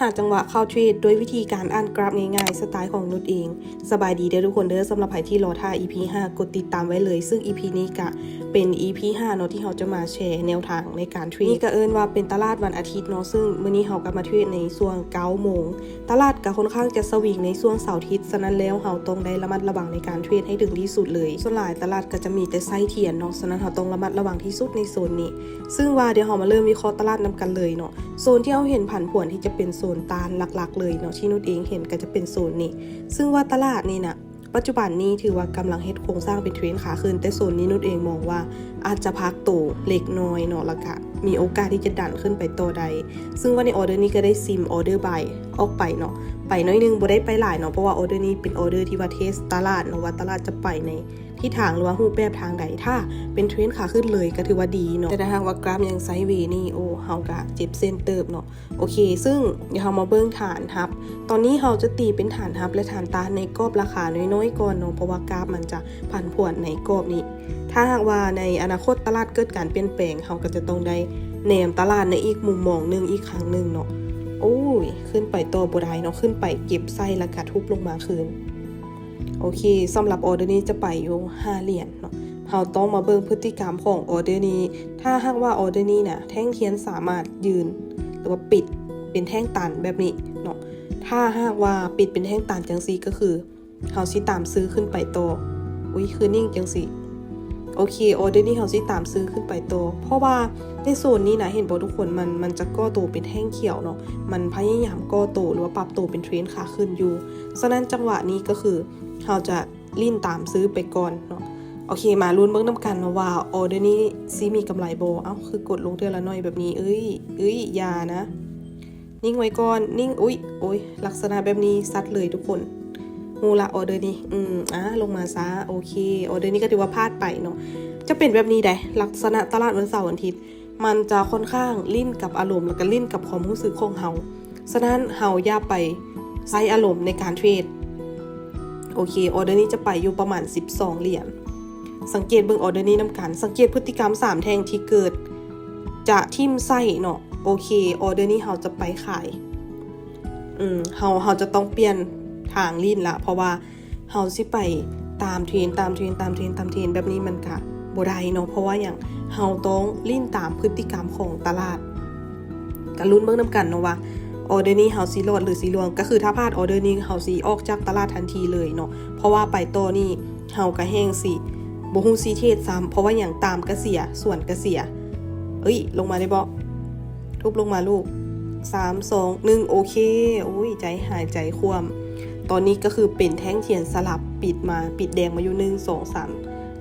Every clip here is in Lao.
ຫາຈັງຫວະເຂົ້າເທຣດດ້ວຍວິທີການອ່ານກຣາຟງ່າຍໆ ສະໄຕຂອງນຸດເອງ. ສະບາຍດີເດີທຸກຄົນເດີ, ສຳລັບໃຜທີ່ລໍຖ້າ ອີພີຫ້າ ກົດຕິດຕາມໄວ້ເລີຍ, ຊຶ່ງ ອີພີ ນີ້ກະເປັນ ອີພີ ຫ້າເນາະ ທີ່ເຮົາຈະມາແຊແນວທາງໃນການເທຣດ. ນີ້ກະເອີ້ນວ່າເປັນຕະຫຼາດວັນອາທິດເນາະ, ຊຶ່ງມື້ນີ້ເຮົາກະມາເທຣດໃນຊ່ວງເກົ້າໂມງ. ຕະຫຼາດກະຄ່ອນຂ້າງຈະສະວິງໃນຊ່ວງເສົາອາທິດ, ສະນັ້ນແລ້ວເຮົາຕ້ອງໄດ້ລະມັດລະວັງໃນການເທຣດໃຫ້ເຖິງທີ່ສຸດເລີຍ. ສ່ວນຫຼາຍຕະຫຼາດກະຈະມີແຕ່ໄສ້ທຽນເນາະ, ສະນັ້ນເຮົາຕ້ອງລະມັດລະວັງທີ່ສຸດໃນໂຊນນີ້. ຊຶ່ງວ່າດຽວເຮົາມາເລີ່ມວິເຄາະຕະຫຼາດນຳກັນເລີຍເນາະ. ໂຊນທີ່ເຮົາເຫັນຜັນຜວນທີ່ຈະເປັນໂຊນຕ້ານຫຼັກໆເລີຍເນາະ, ທີ່ນຸດເອງເຫັນກະຈະເປັນໂຊນນີ້. ຊຶ່ງວ່າຕະຫຼາດນີ້ນະ ປັດຈຸບັນນີ້ຖືວ່າກຳລັງເຮັດໂຄງສ້າງເປັນເທຣນຂາຂຶ້ນ, ແຕ່ໂຊນນີ້ນຸດເອງມອງວ່າອາດຈະພັກໂຕເລັກນ້ອຍເນາະ, ແລ້ວກະມີໂອກາດທີ່ຈະດັນຂຶ້ນໄປຕໍ່ໄດ້. ຊຶ່ງວ່າໃນອອເດີນີ້ກະໄດ້ຊິມອອເດີບາຍອອກໄປເນາະ, ໄປໜ້ອຍໜຶ່ງ, ບໍ່ໄດ້ໄປຫຼາຍເນາະ, ເພາະວ່າອອເດີນີ້ເປັນອອເດີທີ່ວ່າເທສຕະຫຼາດເນາະ, ວ່າຕະຫຼາດຈະໄປໃນ ທິດທາງ ຫຼືວ່າຮູບແບບທາງໃດ. ຖ້າເປັນເທຣນຂາຂຶ້ນເລີຍກະຖືວ່າດີເນາະ, ແຕ່ຖ້າຫາກວ່າກຣາຟຍັງໄຊເວນີ້ ໂອ້ ເຮົາກະເຈັບເສັ້ນເຕີບເນາະ. ໂອເຄ, ຊຶ່ງດຽວເຮົາມາເບິ່ງຖານຮັບ. ຕອນນີ້ເຮົາຈະຕີເປັນຖານຮັບ ແລະ ຖານຕ້ານໃນກອບລາຄານ້ອຍໆກ່ອນເນາະ, ເພາະວ່າກຣາຟມັນຈະຜັນຜວນໃນກອບນີ້. ຖ້າຫາກວ່າໃນອະນາຄົດຕະຫຼາດເກີດການປ່ຽນແປງ, ເຮົາກະຈະຕ້ອງໄດ້ແນມຕະຫຼາດໃນອີກມຸມມອງໜຶ່ງອີກຄັ້ງໜຶ່ງເນາະ. ໂອ້ຍ ຂຶ້ນໄປຕໍ່ບໍ່ໄດ້ເນາະ, ຂຶ້ນໄປເກັບໄສ້ ແລ້ວກະທຸບລົງມາຄືນ. ໂອເຄ, ສຳລັບອອເດີນີ້ຈະໄປຢູ່ຫ້າຫຼຽນເນາະ. ເຮົາຕ້ອງມາເບິ່ງພຶດຕິກຳຂອງອອເດີນີ້. ຖ້າຫາກວ່າອອເດີນີ້ນະ ແທ່ງທຽນສາມາດຢືນ ຫຼືວ່າປິດເປັນແທ່ງຕັນແບບນີ້ເນາະ, ຖ້າຫາກວ່າປິດເປັນແທ່ງຕັນຈັ່ງຊີ້ ກະຄືເຮົາຊິຕາມຊື້ຂຶ້ນໄປຕໍ່. ອຸ້ຍ ຄືນິ່ງຈັ່ງຊີ້. ໂອເຄ, ອອເດີນີ້ເຮົາຊິຕາມຊື້ຂຶ້ນໄປຕໍ່, ເພາະວ່າໃນໂຊນນີ້ນະ ເຫັນບໍ່ທຸກຄົນ, ມັນ ມັນຈະກໍ່ໂຕເປັນແທ່ງຂຽວເນາະ, ມັນພະຍາຍາມກໍ່ໂຕ ຫຼືວ່າປັບໂຕເປັນເທຣນຂາຂຶ້ນຢູ່. ສະນັ້ນ ຈັງຫວະນີ້ກະຄືເຮົາຈະຫຼິ້ນຕາມຊື້ໄປກ່ອນເນາະ. ໂອເຄ, ມາລຸ້ນເບິ່ງນຳກັນເນາະວ່າອອເດີນີ້ຊິມີກຳໄລບໍ່. ເອົ້າ ຄືກົດລົງເທື່ອລະໜ້ອຍແບບນີ້. ເອີຍ ເອີຍ ຢ່ານະ, ນິ່ງໄວ້ກ່ອນ, ນິ່ງ. ອຸ້ຍ ໂອ້ຍ ລັກສະນະແບບນີ້ຊັດເລີຍທຸກຄົນ. ຮູ້ລະ ອອເດີນີ້ ອືມ ອ່າ ລົງມາຊະ. ໂອເຄ, ອອເດີນີ້ກະຖືວ່າພາດໄປເນາະ. ຈະເປັນແບບນີ້ໃດ໋, ລັກສະນະຕະຫຼາດວັນເສົາວັນອາທິດ ມັນຈະຄ່ອນຂ້າງຫຼິ້ນກັບອາລົມ ແລ້ວກະຫຼິ້ນກັບຄວາມຮູ້ສຶກຂອງເຮົາ. ສະນັ້ນເຮົາຢ່າໄປໃຊ້ອາລົມໃນການເທຣດ. ໂອເຄ, ອອເດີນີ້ຈະໄປຢູ່ປະມານສິບສອງຫຼຽນ. ສັງເກດເບິ່ງອອເດີນີ້ນຳກັນ, ສັງເກດພຶດຕິກຳສາມແທ່ງທີ່ເກີດຈະຖິ້ມໃສ່ເນາະ. ໂອເຄ, ອອເດີນີ້ເຮົາຈະໄປຂາຍ. ອືມ ເຮົາ ເຮົາຈະຕ້ອງປ່ຽນທາງຫຼິ້ນລະ, ເພາະວ່າ ເຮົາຊິໄປຕາມເທຣນ ຕາມເທຣນ ຕາມເທຣນ ຕາມເທຣນແບບນີ້ມັນກະບໍ່ໄດ້ເນາະ. ເພາະວ່າຫຍັງ? ເຮົາຕ້ອງຫຼິ້ນຕາມພຶດຕິກຳຂອງຕະຫຼາດ. ກະລຸ້ນເບິ່ງນຳກັນເນາະວ່າ ອອເດີນີ້ເຮົາຊິລອດ ຫຼື ຊິລ່ວງ. ກະຄືຖ້າພາດອອເດີນີ້ ເຮົາຊິອອກຈາກຕະຫຼາດທັນທີເລີຍເນາະ, ເພາະວ່າໄປຕໍ່ນີ້ເຮົາກະແຮ່ງຊິບໍ່ຮູ້ຊິເທຣດຊ້ຳ. ເພາະວ່າຫຍັງ? ຕາມກະເສຍ ສວນກະເສຍ. ເອີຍ ລົງມາໄດ້ບໍ່? ທຸບລົງມາລູກ. ສາມ ສອງ ໜຶ່ງ ໂອເຄ. ໂອ້ຍ ໃຈຫາຍໃຈຂວ້ຳ. ຕອນນີ້ກະຄືເປັນແທ່ງທຽນສະຫຼັບ ປິດມາ ປິດແດງມາຢູ່ ໜຶ່ງ ສອງ ສາມ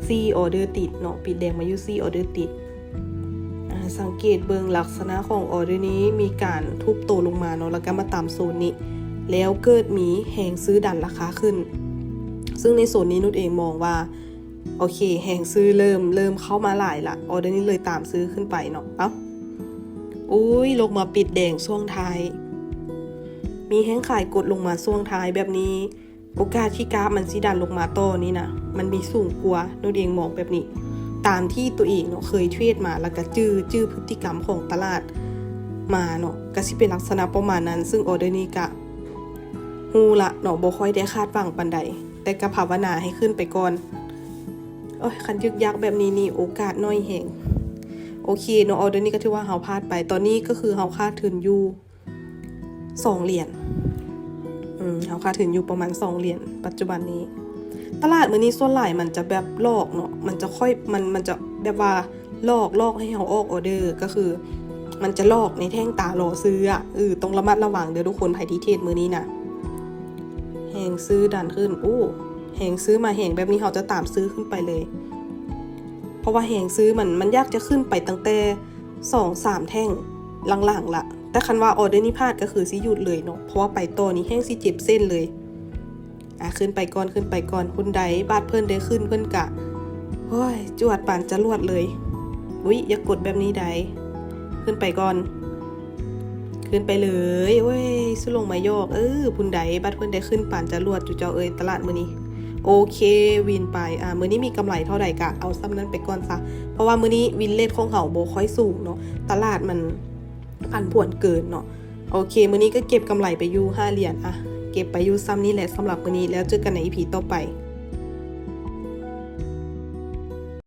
ສີ່ ອອເດີຕິດເນາະ, ປິດແດງມາຢູ່ ສີ່ ອອເດີຕິດ. ອາ ສັງເກດເບິ່ງລັກສະນະຂອງອອເດີນີ້ ມີການທຸບໂຕລົງມາເນາະ, ແລ້ວກະມາຕາມໂຊນນີ້ ແລ້ວເກີດມີແຮງຊື້ດັນລາຄາຂຶ້ນ. ຊຶ່ງໃນໂຊນນີ້ນຸດເອງມອງວ່າ ໂອເຄ ແຮງຊື້ເລີ່ມ ເລີ່ມເຂົ້າມາຫຼາຍລະ, ອອເດີນີ້ເລີຍຕາມຊື້ຂຶ້ນໄປເນາະ. ເອົ້າ ອຸ້ຍ ລົງມາປິດແດງຊ່ວງທ້າຍ, ມີແຮງຂາຍກົດລົງມາຊ່ວງທ້າຍແບບນີ້, ໂອກາດທີ່ກາຟມັນຊິດັນລົງມາຕໍ່ນີ້ນະ ມັນມີສູງກວ່າ, ນຸດເອງມອງແບບນີ້. ຕາມທີ່ໂຕເອງເນາະ ເຄີຍເທຣດມາ ແລ້ວກະຈື່ ຈື່ພຶດຕິກຳຂອງຕະຫຼາດມາເນາະ, ກະຊິເປັນລັກສະນະປະມານນັ້ນ. ຊຶ່ງອອເດີນີ້ກະຮູ້ລະເນາະ, ບໍ່ຄ່ອຍໄດ້ຄາດຫວັງປານໃດ, ແຕ່ກະພາວະນາໃຫ້ຂຶ້ນໄປກ່ອນ. ໂອ້ຍ ຄັນຍຶກຍັກແບບນີ້ນີ້ ໂອກາດໜ້ອຍແຮງ. ໂອເຄເນາະ, ອອເດີນີ້ກະຖືວ່າເຮົາພາດໄປ. ຕອນນີ້ກະຄືເຮົາຂາດທຶນຢູ່ສອງຫຼຽນ. ອືມ ເຮົາຂາດທຶນຢູ່ປະມານສອງຫຼຽນປັດຈຸບັນນີ້. ຕະຫຼາດມື້ນີ້ສ່ວນຫຼາຍມັນຈະແບບຫຼອກເນາະ, ມັນຈະຄ່ອຍ ມັນ ມັນຈະແບບວ່າຫຼອກ ຫຼອກໃຫ້ເຮົາອອກອອເດີ, ກະຄືມັນຈະຫຼອກໃນແທ່ງຕາລໍຊື້ອະ. ເອີ ຕ້ອງລະມັດລະວັງເດີທຸກຄົນ, ໃຜທີ່ເທຣດມື້ນີ້ນະ. ແຮງຊື້ດັນຂຶ້ນ, ໂອ້ ແຮງຊື້ມາແຮງແບບນີ້ ເຮົາຈະຕາມຊື້ຂຶ້ນໄປເລີຍ. ເພາະວ່າແຮງຊື້ມັນ ມັນຢາກຈະຂຶ້ນໄປຕັ້ງແຕ່ສອງສາມແທ່ງຫຼັງໆລະ, ແຕ່ຄັນວ່າອອເດີນີ້ພາດກະຄືຊິຢຸດເລີຍເນາະ, ເພາະວ່າໄປຕໍ່ນີ້ແຮ່ງຊິເຈັບເສັ້ນເລີຍ. ອາ ຂຶ້ນໄປກ່ອນ ຂຶ້ນໄປກ່ອນ. ຫຸ້ນໃດບາດເພິ່ນໄດ້ຂຶ້ນ ເພິ່ນກະ ໂອ້ຍ ຈວດປານຈະຫຼວດເລີຍ. ອຸ້ຍ ຢ່າກົດແບບນີ້ໃດ. ຂຶ້ນໄປກ່ອນ ຂຶ້ນໄປເລີຍ. ໂອ້ຍ ສຸລົງມາຢອກ. ເອີ ພຸ້ນໃດ ບັດເພິ່ນໄດ້ຂຶ້ນປານຈະຫຼວດຈຸເຈົ້າເອີຍ ຕະຫຼາດມື້ນີ້. ໂອເຄ ວິນໄປ. ອາ ມື້ນີ້ມີກຳໄລເທົ່າໃດກະເອົາສ່ຳນັ້ນໄປກ່ອນຊະ, ເພາະວ່າມື້ນີ້ວິນເລດຂອງເຮົາບໍ່ຄ່ອຍສູງເນາະ, ຕະຫຼາດມັນຜັນຜວນເກີນເນາະ. ໂອເຄ ມື້ນີ້ກໍເກັບກຳໄລໄປຢູ່ຫ້າຫຼຽນ ອ່ະ ເກັບໄປຢູ່ຊ່ຳນີ້ແຫຼະສຳລັບມື້ນີ້ ແລ້ວເຈີກັນໃນອີພີຕໍ່ໄປ.